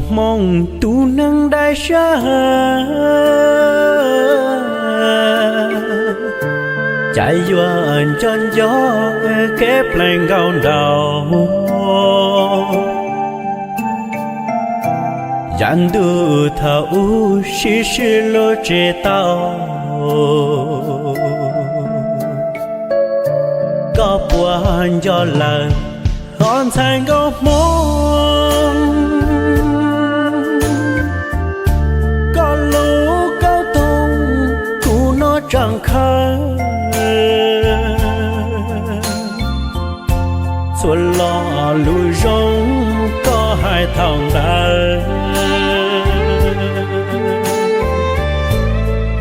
Hmoob tus neeg dai siab, cas yuav nco nco kev plees nkaus nraud. Yav ntuj thaum ub sib sib hlub tsis tau, koj puas nco lawm, hos ntxhais nkauj Hmoob? Koj lub kaub toog kuv noj tsam khawv, txhua lo lus zoo koj hais thaum ntawd,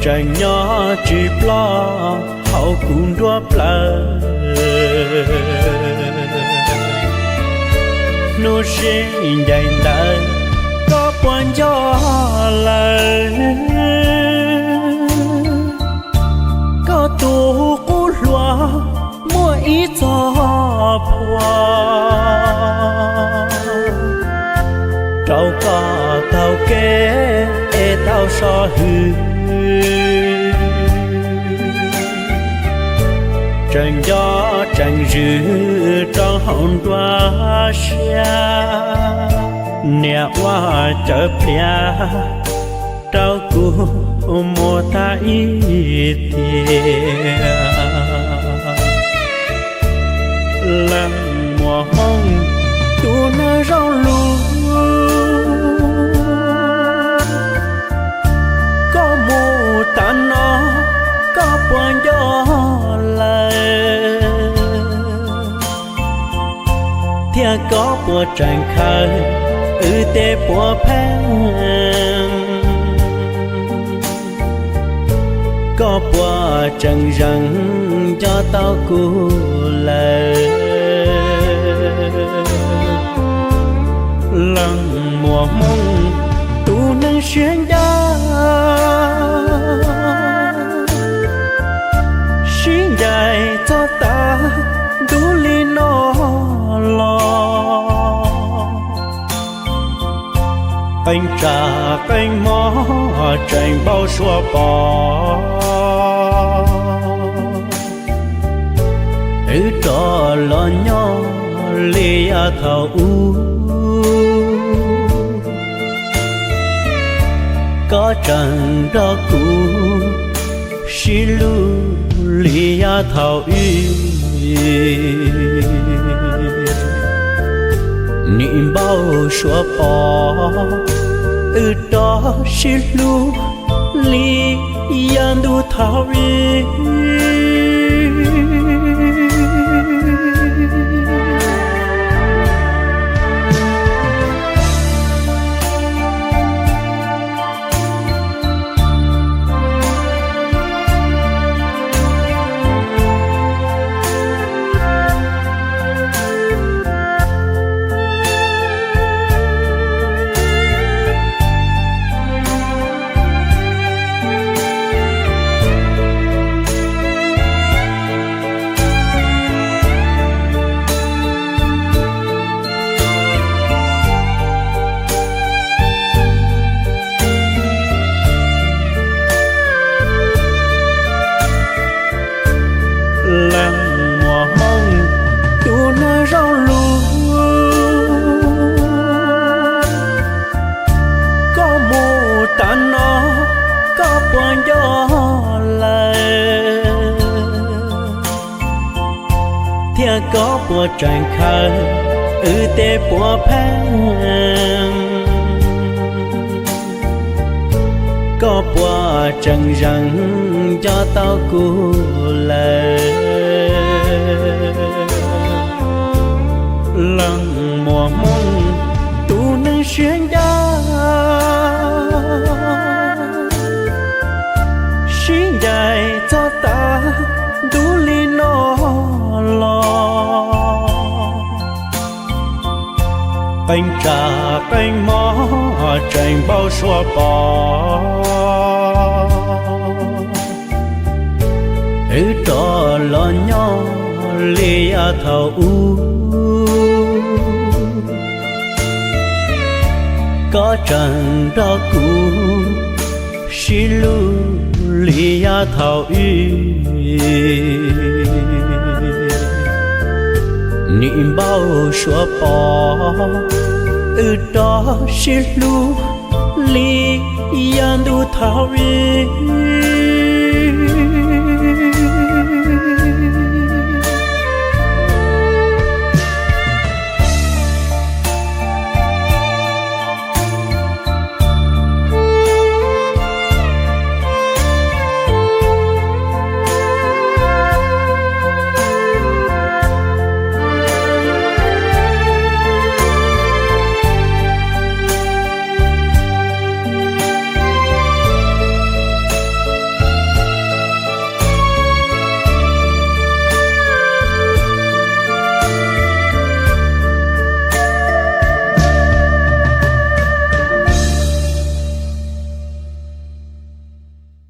tseem nyob tsis ploj hauv kuv nruab plawv. Hnub sib ncaim ntawd koj puas nco lawm? Koj tus qub hluas muaj ib txoj phua, rau koj taug kev es tau so hwm, tseem nco tseem zwm rau hauv nruab siab. Niam ua cawv pliav rau kuv mus tag ib tiam. Leej muam Hmoob tus neeg zoo lus, koj mus tas no koj puas nco lawm? Thiab koj puas tseem khaws wb tej puav pheej? Koj puas tseem zeem nco tau kuv lawm? Leej muam Hmoob tus neeg siab ncaj, sib ncaim txog tav ntuj li no los, qee tsa qee hmo tseem npau suav pom. Wb rov los nyob li yav thaum ub, koj tseem nrog kuv sib hlub li yav thaum ub. Nim npau suav pom wb rov sib hlub li yav ntuj thaum ub. Leej muam Hmoob tus neeg zoo lus, koj mus tas no koj puas nco lawm? Thiab koj puas tseem khaws wb tej puav pheej? Koj puas tseem zeem nco tau kuv lawm? Leej muam Hmoob tus neeg siab ncaj, sib ncaim txog tav ntuj li no los, qee tsa qee hmo tseem npau suav pom. Wb rov los nyob li yav thaum ub, Koj tseem nrog kuv sib hlub li yav thaum ub. Nim npau suav pom wb rov sib hlub li yav ntuj thaum ub.